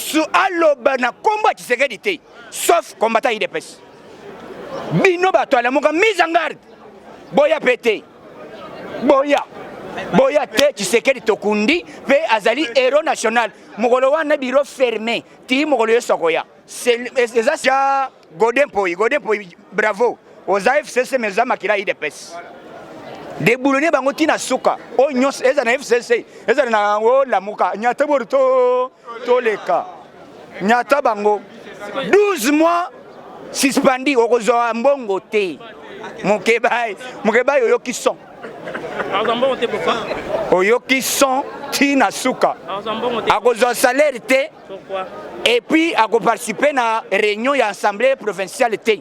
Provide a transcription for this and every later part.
Mosusu aloba na nkombo ya Tshisekedi te, sauf combattant UDPS. Bino bato ya Lamuka, mise en garde, boya pe te, boya boya te. Tshisekedi tokundi pe azali héros national. Mokolo wana bureau fermé ti mokolo yesu akoya. Eza ja Godin Mpoyi, Godin Mpoyi, bravo. Oza FCC mais oza makila UDPS. Deboulonner bango ti na suka. Oyo nyonso eza na FCC, eza na o Lamuka. Nyata bor to toleka. Nyata bango 12 mois suspendi, okozwa mbongo te. Mukebayi, Mukebayi oyoki son. Oyoki son ti na suka. Akozwa salaire te. Et puis ako participer na réunion ya assemblée provinciale te.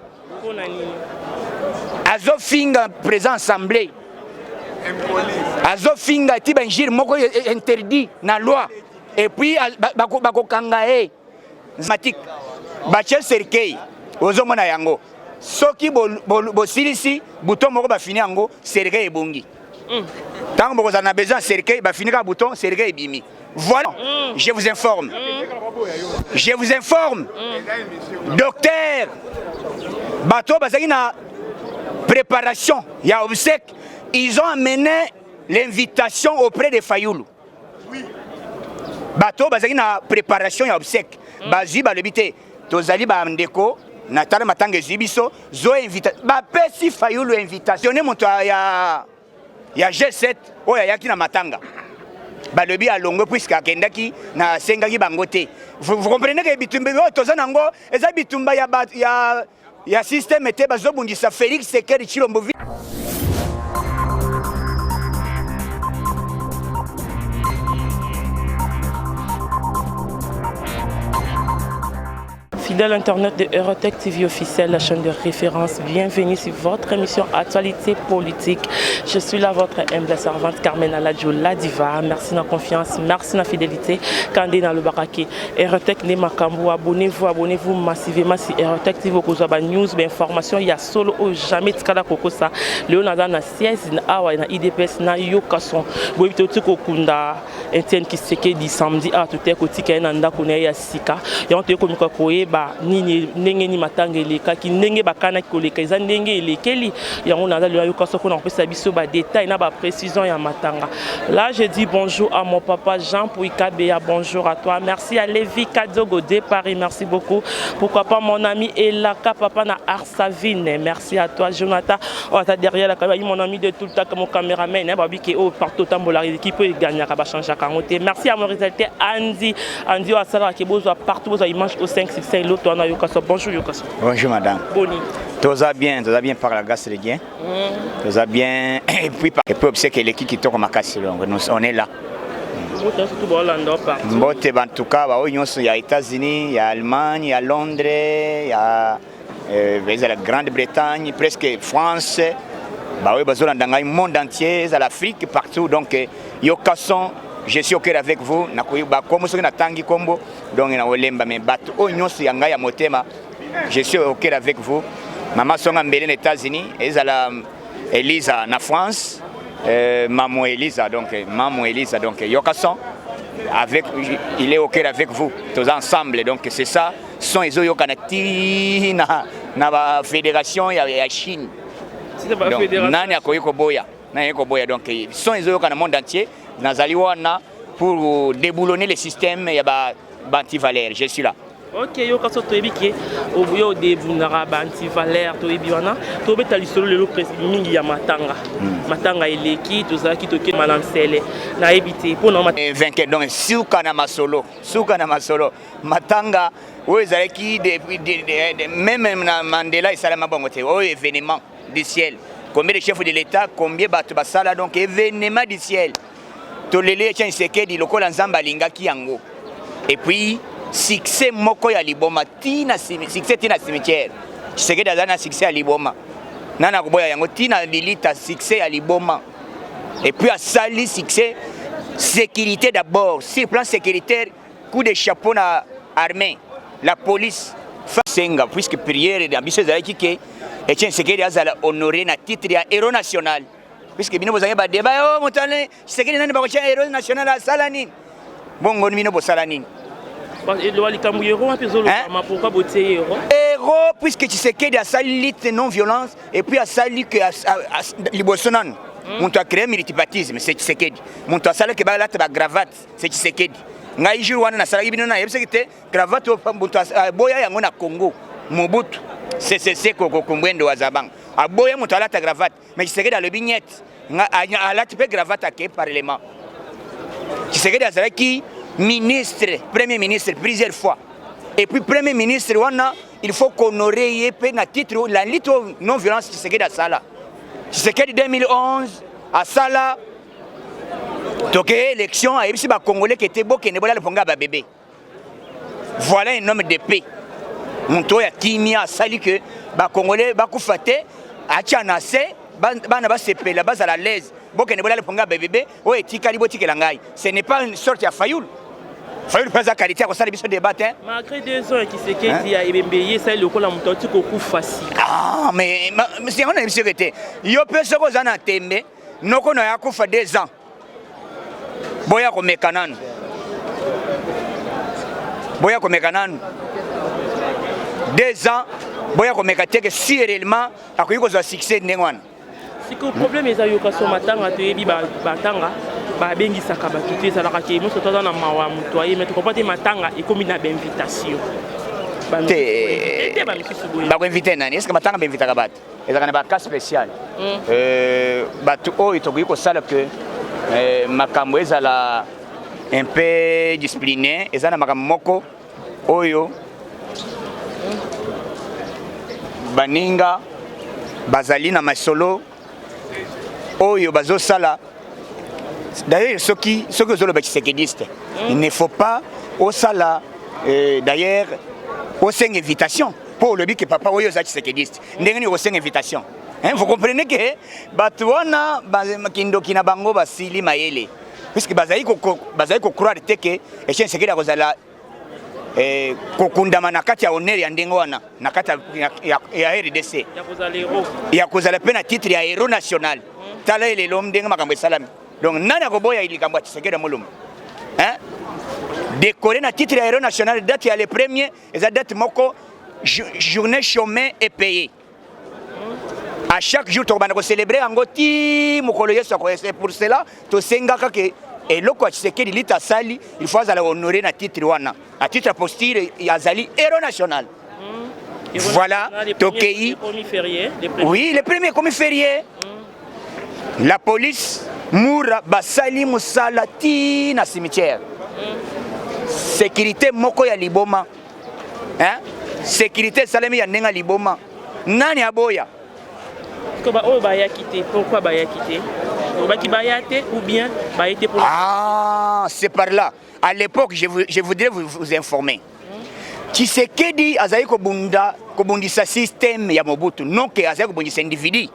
Azofinga président assemblée. Azofinga ti ba injure moko interdit na loi. Et puis bakokanga ye. Matik batie cercueil ozomona yango soki bosilisi bouton moko bafini yango cercueil ebongi. Ntango bokozala na besoin ya cercueil bafini kaka bouton cercueil ebimi. Voilà, je vous informe. Je vous informe. Docteur, bato bazali na préparation ya obsèque, ils ont amené l'invitation auprès de Fayulu. Bato bazali na préparation ya obsèque, bazwi balobi te tozali bandeko na tala matanga ezwi biso zo invita bapesi Fayulu invitation ne moto ya ya G7 oyo ayaki na matanga balobi alongwe puisque akendaki na asengaki bango te. Vous, vous comprenez que bitumba oyo toza nango eza bitumba ya, ya, ya système te, bazobundisa Félix Tshisekedi Tshilombo. Fidèle internaute de Eurotech TV officielle, la chaîne de référence, bienvenue sur votre émission Actualité politique. Je suis là, votre humble servante Carmen Aladjo, la diva. Merci de la confiance, merci de la fidélité. Kandé dans le baraki. Eurotech ne makambo, abonnez-vous, abonnez-vous massivement si Eurotech TV vous avez news, information, il y a solo ou jamais tikala kokosa. Léon na siège na awa na IDPS na yokason. Boyebi to kokunda Etienne Tshisekedi samedi awa toteya kotika ye na ndako na ye ya sika. Yango toye komeka koyeba nini, ndenge nini matanga elekaki, ndenge bakanaki koleka eza ndenge elekeli. Yango naza lelo yoka soko na kopesa biso ba détails na ba précisions ya matanga. Là je dis bonjour à mon papa Jean Pouikabeya, bonjour à toi. Merci à Lévi Kadzogo de Paris, merci beaucoup. Pourquoi pas mon ami Elaka papa na Arsavine, merci à toi Jonathan. Oh, ata derrière la caméra, mon ami de tout le temps mon caméraman, hein, babi ke oh partout tambola équipe oyo egagnaka ba changeaka yango te. Merci à mon réalisateur Andy, Andy oyo asalaka ke bozwa partout bozwa image au 5 succès l'autre wana yokaso. Bonjour yokaso. Bonjour madame. Boni. Toza bien, toza bien par la grâce de Dieu. Toza bien et puis par et puis obsèque eleki kitoko makasi donc nous on est là. Mbote en tout cas baoyo nyonso ya États-Unis, ya Allemagne, ya Londres, ya ezala Grande-Bretagne, presque France, baoyo bazolanda ngai monde entier, ezala Afrique partout donc yokason, je suis au cœur avec vous. Nakoyeba kombo soki natangi kombo donc nakolemba mais bato oyo nyonso ya ngai ya motema, je suis au cœur avec vous. Mama Songa Mbele na États-Unis, ezala Elisa na France, Maman Elisa donc Maman Elisa donc yokason avec il est au cœur avec vous, tous ensemble donc c'est ça. Son ezoyokana ti na na ba fédération ya, ya Chine. Donc, nani akoki koboya, nani akoki koboya donc son ezoyokana monde entier. Nazali wana pour déboulonner le système ya ba anti-valeurs, je suis là. Ok, yoka so toyebi ke oyo odebunaka ba anti-valeurs, toyebi wana tobeta lisolo lelo mingi ya matanga. Matanga eleki, tozalaki tokema na nsele, nayebi te mpona vainqueur donc suka na masolo, suka na masolo. Matanga oyo ezalaki même na Mandela esalama bongo te. Oyo événement du ciel, combien de chefs de l'État, combien bato basala donc événement du ciel. Toleli Etienne Tshisekedi lokola Nzambe alingaki yango. Et puis succès moko ya liboma tina succès tina cimetière. Tshisekedi aza na succès ya liboma, nana koboya yango tina lilita succès ya liboma. Et puis asali succès sécurité d'abord, sur plan sécuritaire, coup de chapeau na armée, la police senga puisque prière na biso ezalaki ke Etienne Tshisekedi azala honoré na titre ya héros national. Puisque bino bozangi ba débat, oh motane Tshisekedi nani bakotia héros national asala nini? Bongo bino bosala nini? Eloba likambo héros wana mpe ezolobama, pourquoi botie héros? Héros puisque Tshisekedi asali lutte non violence et puis asali ke liboso nanu moto acréé multipartisme, c'est Tshisekedi. Moto asalaki balata bacravate, c'est Tshisekedi. Ngai jour wana nasalaki bino, nayebisaki te cravate oyo moto aboya yango na Congo, Mobutu Sese Seko Kuku Ngbendu wa Zabanga aboya moto alata cravate, mais Tshisekedi alobi niet, alati mpe cravate, ake parlement. Tshisekedi azalaki ministre, premier ministre plusieurs fois, et puis premier ministre wana, il faut qu'honorer ye mpe na titre la lutte non violence. Tshisekedi asala, Tshisekedi 2011 asala toke élection, ayebisi bacongolais ke te, bokende bolala mponga ya babebe. Voilà un homme de paix, moto oyo akimia, asali ke bacongolais bakufa te, atia na se bana basepela, bazala à l'aise. Bokende bolala mponga ya babebe, oyo etikali botikela ngai. Ce n'est pas une sorte ya Fayulu. Fayulu mpe aza qualité ya kosala biso débat te. Malgré 2 ans ya Tshisekedi ya ebembe, ye esali lokola moto auti kokufa sika. Ah, mais yango nayebi soki te, yo mpe soki oza na tembe, noko na yo akufa 2 ans, boya komeka nanu, boya komeka nanu 2 ans, boya komeka te ke si réellement akoki kozwa succès ndenge wana. Sikoyo problème eza, yoka so matanga, toyebi batanga babengisaka bato te, ezalaka ke moso to aza na mawa ya moto aye, mais tokompa te matanga ekomi na bainvitation. Te. Te, bamisusu boye. Bakoinvite nani? Est ce que matanga bainvitaka bato? Ezalaka na bacas spécial. Bato oyo tokoki kosala ke makambo ezala un peu discipliné, eza na makambo moko oyo baninga bazali na masolo oyo bazosala. D'ailleurs, soki ozoloba tshisekediste, il ne faut pas osala d'ailleurs osenga invitation mpo olobi ke papa oyo oza tshisekediste. Ndenge nini okosenga invitation, hein? Vous comprenez ke bato wana kindoki na bango basili mayele, puisque bazali kocroire te ke Etienne Tshisekedi akozala kokundama na kati ya honneur ya ndenge wana na kati ya RDC. Ya kozala héros. Ya kozala mpe na titre ya héros national. Tala elelo ndenge makambo esalami. Donc nani akoboya likambo ya Tshisekedi ya Mulumba, hein? Décoré na titre ya héros national, date ya le premier eza date moko journée chômée et payé. À chaque jour tokobanda kocélébrer yango ti mokolo Yesu akoya. C'est pour cela tosengaka ke eloko ya Tshisekedi lita asali, il faut azala honoré na titre wana, na titre ya posture azali héros national. Héros Voilà, national, le premier- tokei. Le premier férié, le premier. Oui, le premier ekomi férié. La police mura basali mosala ti na cimetière, sécurité moko ya liboma, hein? Sécurité esalemi ya ndenge ya liboma, nani aboya? Ko ba oyo bayaki te, pourquoi bayaki te? Olobaki baya te ou bien baye te mpona? Ah, c'est par là. À l'époque, je voudrais vous informer, Tshisekedi azali kobunda, kobundisa système ya Mobutu, non ke azali kobundisa individu.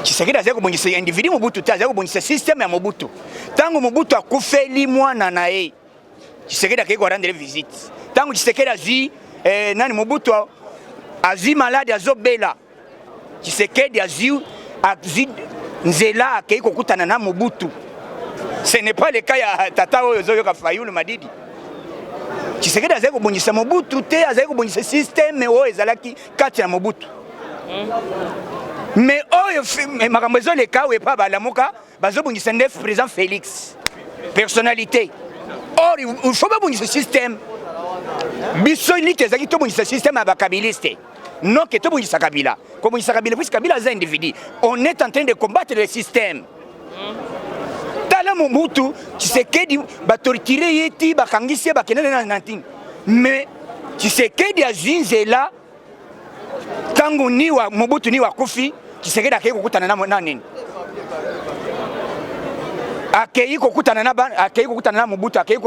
Tshisekedi azali kobundisa individu Mobutu te, azali kobundisa système ya Mobutu. Ntango Mobutu akufeli mwana na ye, Tshisekedi akei korendre visite. Ntango Tshisekedi azwi nani, Mobutu azwi malade, azobela, Tshisekedi azwi nzela, akei kokutana na Mobutu. Ce n'est pas le cas ya tata oyo ozoyoka, Fayulu Madidi. Tshisekedi azali kobundisa Mobutu te, azali kobundisa système oyo ezalaki kati ya Mobutu. Mais oyo makambo ezoleka oyo epa balamuka, bazobundisa nde président Félix, personnalité. Or il faut babundisa système. Biso lutte ezalaki tobundisa système ya bakabiliste, non ke tobundisa Kabila. Kobundisa Kabila, puisque Kabila aza individu, on est en train de combattre le système. Tala Mobutu, Tshisekedi batortire ye ti bakangisi ye, bakende na ntina. Mais Tshisekedi azwi nzela ntango niwa Mobutu niwa akufi, Tshisekedi akei kokutana na nini, akei kokutana na Mobutu, akei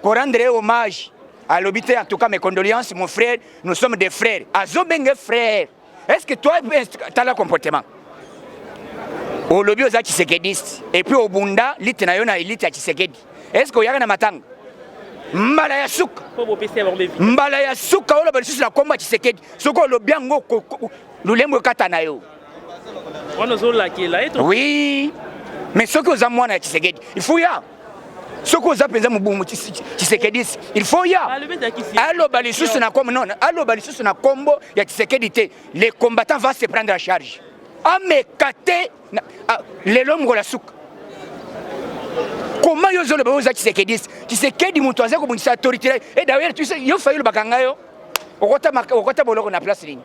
korendre ye hommage. Alobi te: "En tout cas, mes condoléances, mon frère, nous sommes des frères." Azobenge frère. Est ce que toi, tala comportement, olobi oza tshisekediste et puis obunda lutte na yo na élite ya Tshisekedi, est ce que oyaka na matanga mbala ya suka? Mpo bopesi ya bango bevite. Mbala ya suka oloba lisusu na kombo ya Tshisekedi, soki olobi yango, lulembo ekata na yo. Wana ozolakela ye to? Oui, mais soki oza mwana ya Tshisekedi, il faut ya. Soki oza mpenza mobumu Tshisekedis, il faut ya aloba lisusu na kombo, non, aloba lisusu na kombo ya Tshisekedi te. Les combattants va se prendre en charge. Ameka te lelo mokolo ya suka. Comment yo ozoloba oza Tshisekedis? Tshisekedi moto aza kobundisa autorité. Et d'ailleurs, tu sais, yo Fayulu bakanga yo, okota boloko na place nini?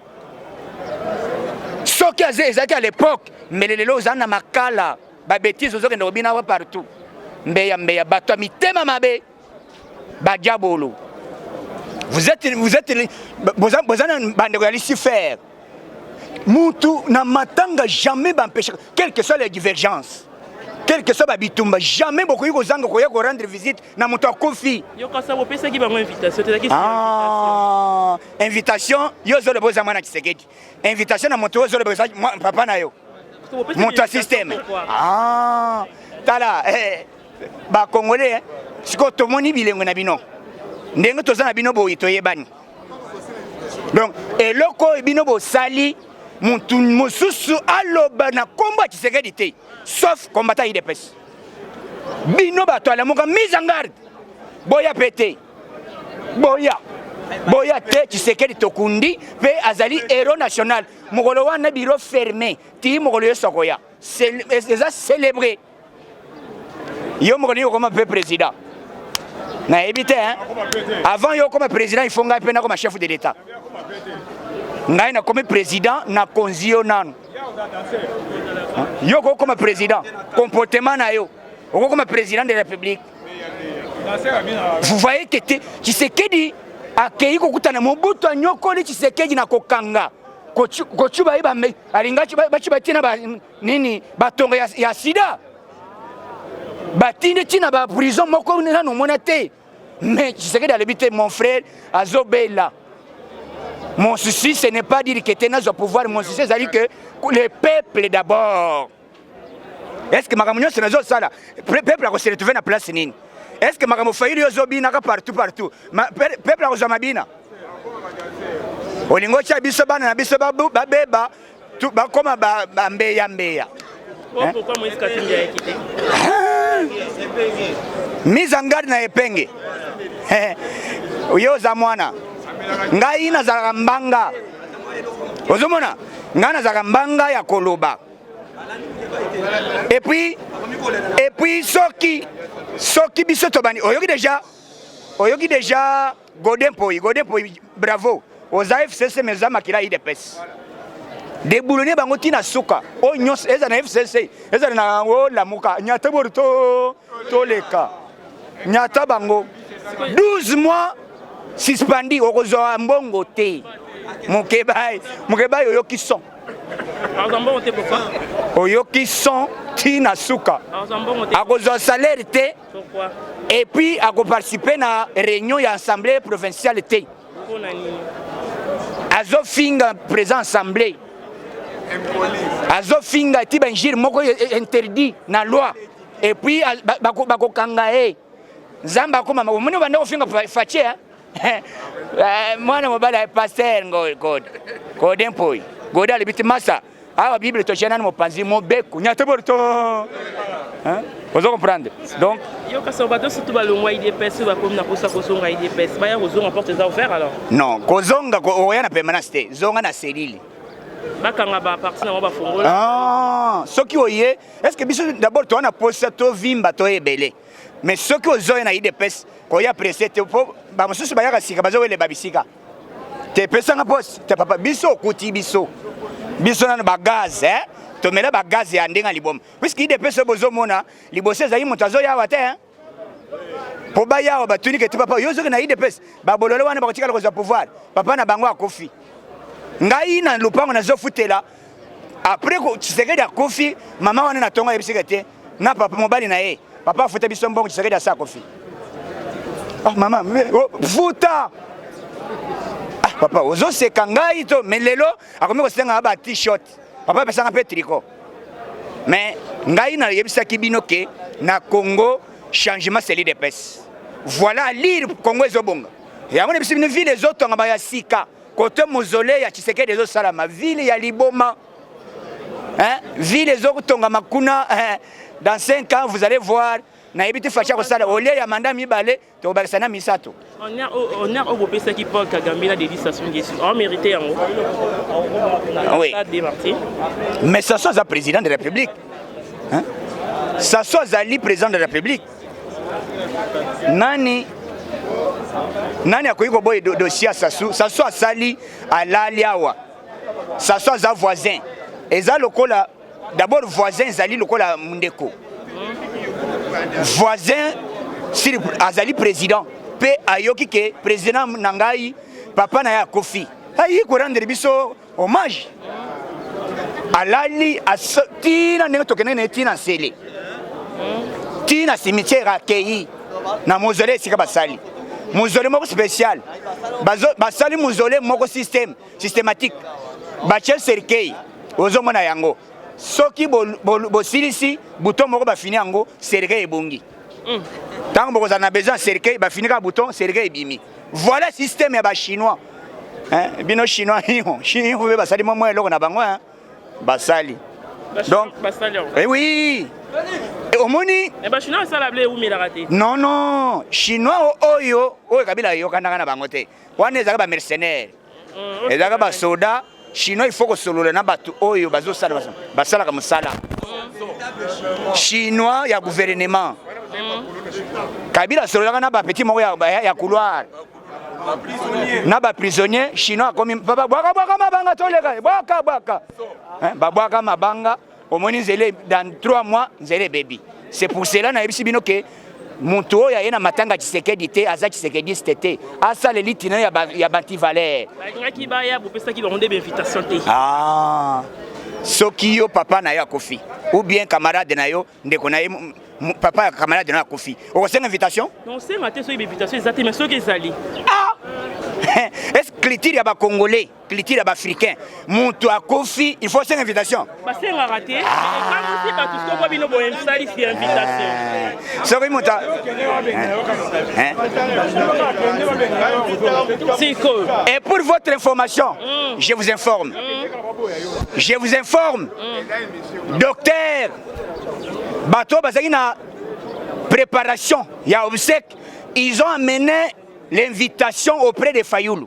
Soki ezalaki à l'époque, mais lelo oza na makala, babêtises, ozokende kobina wa partout, mbeya mbeya, bato ya mitema mabe, badiabolo. Vous êtes boza na bandeko ya Lucifer. Mutu na matanga, jamais bampeshaka, quelle que soit les divergences, quelle que soit babitumba, jamais bokoki kozanga koya korendre visite na moto akufi. Yo kasa bopesaki bango invitation te, ezalaki Ah, invitation, yo ozoloba oza mwana Tshisekedi, invitation na moto oyo ozoloba oza papa na yo, moto ya système. Ah, tala, bacongolais, sikoyo tomoni bilengo na bino, ndenge toza na bino boye, toyebani. Donc eloko oyo bino bosali, mutu mosusu aloba na nkombo ya Tshisekedi te, sauf combattant UDPS. Bino bato alamuka, mise en garde, boya mpe te, boya, boya te. Tshisekedi tokundi mpe azali héros national. Mokolo wana bureau fermé ti mokolo yesu akoya, eza célébré. Yo mokolo nini okoma mpe président? Nayebi te, hein? Avant yo okoma président, il faut ngai mpe nakoma chef de l'État. Ngai nakomi président, nakonzi yo nanu. Yo okokoma président, comportement na yo, okokoma président de la République. Vous voyez que te Tshisekedi akei kokutana Mobutu, anyokoli Tshisekedi na kokanga kocuba ye, alingaki bacuba ntina nini, batongo ya sida, batindi ntina baprison moko nanu omona te. Mais Tshisekedi alobi te, mon frère azobela. Mon souci, ce n'est pas dire que te nazwa pouvoir. Mon souci ezali que le peuple d'abord. Est ce que makambo nyonso nazosala, peuple akose retrouve na place nini? Est ce que makambo Fayulu yo ozobinaka partout partout, peuple akozwa mabina? Olingi otya biso, bana na biso babeba, bakóma bambeya mbeya. Pourquoi Moïse Katumbi ayaki te? Mise en garde na epenge. Yo oza mwana, ngai nazalaka mbanga, ozomona ngai nazalaka mbanga ya koloba. Et puis soki biso tobandi, oyoki déjà, oyoki déjà Godin Poi, Godin Poi, bravo, oza FCC mais oza makila UDPS. Déboulonner bango ntina suka. Oyo nyonso eza na FCC, ezala na yango Lamuka, nyata boro to toleka, nyata bango. 12 mois suspendi, okozwa mbongo te. Mokebai, Mokebai, oyoki son. Azwa mbongo te, pourquoi? Oyoki son, ntina suka. Azwa mbongo te. Akozwa salaire te. Pourquoi? Et puis akoparticipe na réunion ya assemblée provinciale te. Mpona nini? Azofinga président assemblée, azofinga ti bainjure moko interdit na loi. Et puis bakokanga ye. Nzambe akoma omoni banda kofinga Fatshi, mwana mobali ya pasteur Gode, Gode Mpoi. Gode alobi ti masa awa Bible totie nani mopanzi mobeko nyate bori to, ozo comprendre donc. Yo kasi bato surtout balongwa UDPS, oyo bakomi na posa kozonga UDPS, baya kozonga, porte eza ouvert alors. Non, kozonga oya na permanence te, zonga na cellule. Bakanga baparti nango, bafongola. Ah, soki oye, est ce que biso d'abord toza na posa tovimba to ebele? Mais soki ozoya na UDPS, koya presse te, po bamosusu bayaka sika, bazowelela bisika te. Epesanga poste te, papa. Biso okuti biso, biso nano bagaz, eh? Tomela bagaz ya ndenge ya liboma, puisque UDPS oyo bozomona liboso ezali moto azoyawa te, eh? Po bayawa batuni ke te, papa, yo ozoki na UDPS, babolole wana bakotikala kozwa pouvoir, papa na bango akufi. Ngai na lupango nazofutela. Après Tshisekedi akufi, mama wana na tongo ayebisika te na papa mobali na ye, papa afuta biso mbongo, Tshisekedi asa akufi. Ah, mama, oh, futa. Ah, papa ozoseka ngai to. Mais lelo akomi kosenga ba t-shirt, papa apesanga mpe tricot. Mais ngai nayebisaki bino ke na Congo changement, c'est l'UDPS. Voilà, lire Congo ezobonga yango na biso. Bino ville ezotongama ya sika kote mausolée ya Tshisekedi, ezosalama ville ya liboma, hein? Ville ezotongama kuna, hein? Dans 5 ans, vous allez voir. Nayebi te Fatshi akosala au lieu ya mandat mibale, tokobakisa na misato. Honneur oyo bopesaki Paul Kagame na Denis Sassou Nguesso, amérité yango? Oui. Mais Sassou aza président de la République. Hein? Sassou azali président de la République. Nani nani akoki koboya dossier ya Sassou? Sassou asali, alali awa. Sassou aza voisin. Eza lokola d'abord voisin ezali lokola ndeko. Voisin si azali président mpe ayoki ke président na ngai, papa na ye akufi, ayi korendre biso hommage, alali tina ndenge tokendeki na ye, tina nsele, tina cimetière, akei na mausolée esika basali mausolée moko spécial. Basali mausolée moko système systématique, batie cercueil, ozomona yango. Soki bosilisi bouton moko, bafini yango, cercueil ebongi. Ntango bokozala na besoin ya cercueil, bafini kaka bouton, cercueil ebimi. Voilà système ya Bachinois. Bino Chinois mpe basali mwa eloko na bango basali. Donc eh oui, omoni. Non, non, Chinois oyo oyo Kabila ayokanaka na bango te, wana ezalaka bamercenaire, ezalaka basoda chinois. Il faut kosolola na bato oyo bazosala, basalaka mosala chinois ya gouvernement. Kabila asololaka na bapeti moko ya couloir na baprisonnier chinois. Akomi bwaka bwaka mabanga, toleka, bwaka bwaka, babwaka mabanga. Omoni nzela, dans 3 mois nzela ebebi. C'est pour cela nayebisi bino ke moto oyo aye na matanga Tshisekedi te, aza tshisekediste te, asaleli tina ya baantivaleur. Balingaki baya, bopesaki bango nde bainvitation te. Ah, soki yo papa na yo akufi ou bien camarade na yo, ndeko na ye, papa ya camarade na yo akufi, okosenga invitation? Osenga te soki bainvitation eza te, mais soki ezali? Ah, est ce culture ya Bacongolais, culture ya Baafricain, moto akufi, il faut senga invitation? Basengaka te. Ekamwisi bato soko bino boye mosalisi invitation. Soki moto Sikoyo. Et pour votre information, je vous informe, je vous informe, docteur, bato bazalaki na préparation ya obsèque, ils ont amené l'invitation auprès de Fayulu.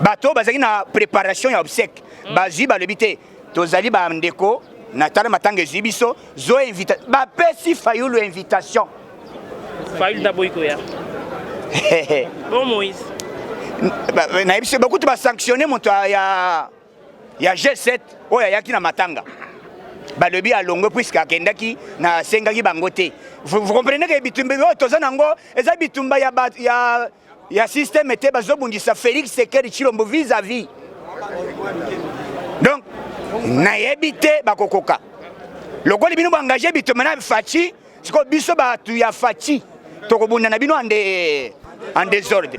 Bato bazalaki na préparation ya obsèque bazwi, balobi te, tozali bandeko na tala matanga ezwi biso, zo invita, bapesi Fayulu invitation. Fayulu ndaboyi koya. Bon, Moïse. Nayebi biso bakuti basanctionne moto ya G7 oyo ayaki na matanga, balobi alongwe puisque akendaki na asengaki bango te. Vous comprenez ke bitumba oyo toza nango eza bitumba ya système te, bazobundisa Félix Tshisekedi Tshilombo vis-à-vis. Donc nayebi te bakokoka lokoli bino boengage bitumba na Fatshi. Sikoyo biso bato ya Fatshi tokobunda na bino en désordre.